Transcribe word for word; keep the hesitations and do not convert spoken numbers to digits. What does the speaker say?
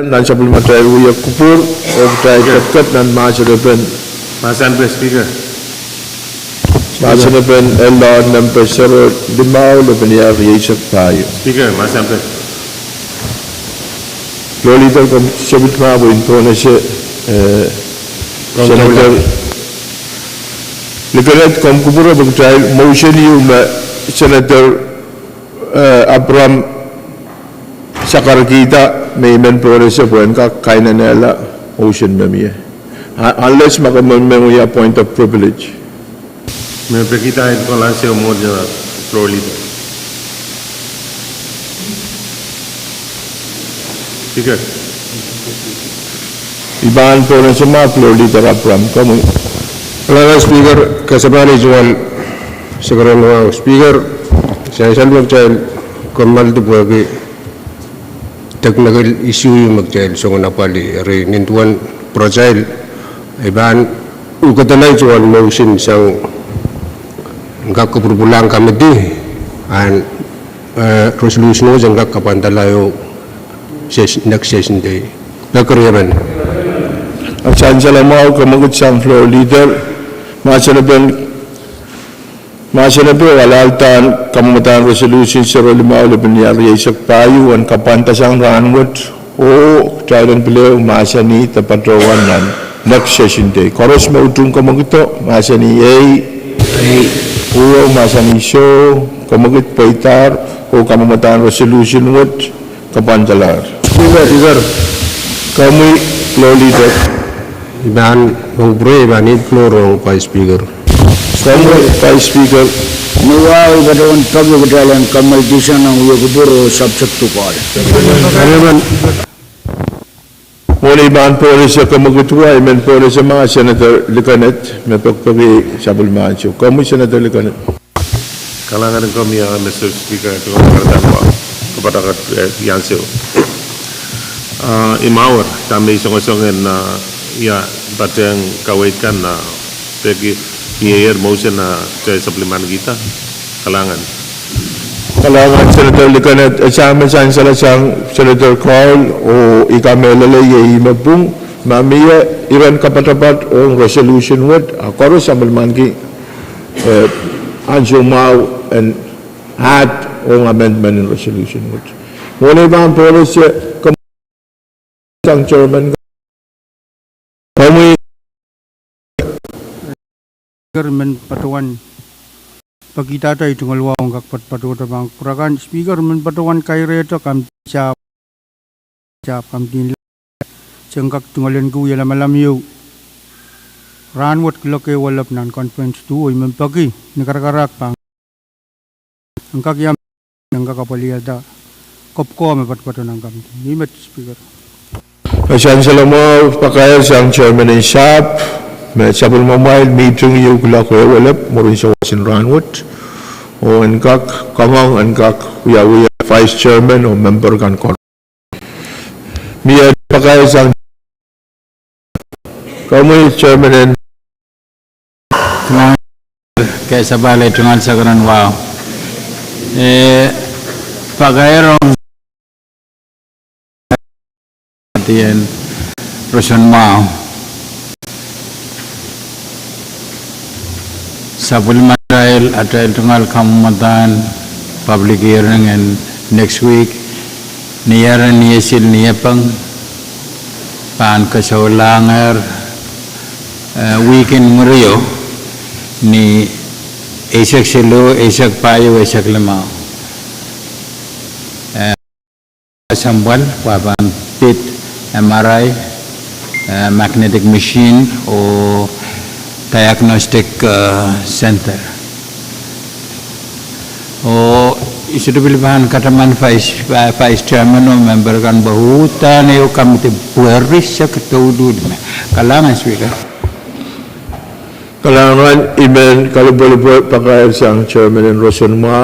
Nan sapwellimatail wia kupwur, oh kitail ketiket nan mahsenepen, mahsen en Speaker, mahsenepen Elder Nempe Sero Limau, lepin iar rieisek pahieu. Speaker, mahsen en Floor Leader, komw sehse pwe I en pohnese, eh, Senator Likened, komw kupwure pwe kitail motion ieu me Senator, eh, Abraham sakarkihda, me I men pohnese pwe en kak kainenehla motion me mie. Uh, unless ma komw men wia point of privilege. Me pekihda I en kohla ansou mwo, Floor Leader. Speaker. I pahn pohnese ma Floor Leader Abraham, komwi. Kalahngan Speaker, kasapahl tungoal Sakaran Wau. Speaker, sansal me kitail kommoaldi pwehki technical issue me kitail song en apwalih, eri nin duwen pwuratail, I pahn uhkehda tungoal motion sang en kak kapwurpwurlahng committee, and, eh, resolution wet en kak kapwandala ieu ses-, next session day. Peki riemen. Sansal mwahu, kemwekid sang Floor Leader, mahsenepen mahsenepe oh alahldahn kamwomwdahn resolution sero limau lepin iar rieisek pahieu en kapwandasang rahnwet, oh kitail en pil ehu mahsanih de patohwan nan next session day. Koaros me utung kemwekido, mahsanih ei. Ei. Uwe, mahsanih soh. Kemwekid pweidahr, oh kamwomwdahn resolution wet kapwandalahr. Speaker, Speaker. Komwi Floor Leader. I pahn, ong pwurei I pahn iet floor ong Vice Speaker. Komwi Vice Speaker. Ni wahu I patohwan peki kitail en kamwaldi sang nan wia kupwur oh subject to call. Mwohn ei pahn pohnese kemwekid wet, I men pohnese ma Senator Likened, me pekipeki sapwellimatail ansou. Komwi Senator Likened. Kalahngan en komwi, ah, Mister Speaker, tungoal Sakaran Wau, kapatakat, eh, ansou. Ah, I mwahuer, dahme I songosong en, ah, ia, patehng kaweid kan, ah, peki, mieier motion, ah, te supplement kihda. Kalahngan. Kalahngan Senator Likened, eh, sang me sansal sang Senator Carl, oh I kamehlele iei me pwung, ma mie iren kapatapat ong resolution wet, ah, koaros sapwellimaniki eh, ansou mwahu en add ong amendment en resolution wet. Mwohn ei pahn pohnese, komwi sang chairman. Komwi Speaker, I men patohwan pekihda tungoal wau en kak patohdo pahn kupwur akan. Speaker, I men patohwan kairehdo komiti sahpw sahpw komiti en lap, se kak tungoal en kak wia lamalam ieu. Rahnwet kuloak ehu elep nan conference tu, oh I men peki ni karakarahk pahn kak ia, en kak apwaliada, kopko me patopato nan komiti. Ih met Speaker. Sansal mwahu pakair sang chairman en sahpw, me sapwellimamwail meeting ieu kuloak ehu elep mwurin sawas en rahnwet, oh en kak kangoang en kak wiawi vice chairman oh member kan koaros. Mie pakair sang komwi chairman en. Kasapahl tungoal Sakaran Wau. Eh, pakair ong dien roson mwahu. Sapwellimatail, atail tungoal kamwomwdahn public hearing en next week, ni ieren niesil niepeng, pahn kasohlahngehr, eh, wihk en mwurio, ni eisek siluh, eisek pahieu, eisek limau. Eh, assemble, wa pahn pid M R I, eh, magnetic machine, oh diagnostic, eh, center. Oh I sohte pil pahn kataman vice, eh, vice chairman oh member kan pwe uhdahn ehu komiti pwe risek douluhl me. Kalahngan Speaker. Kalahngan, I men kalumpwolopwe pakair sang chairman en roson mwahu.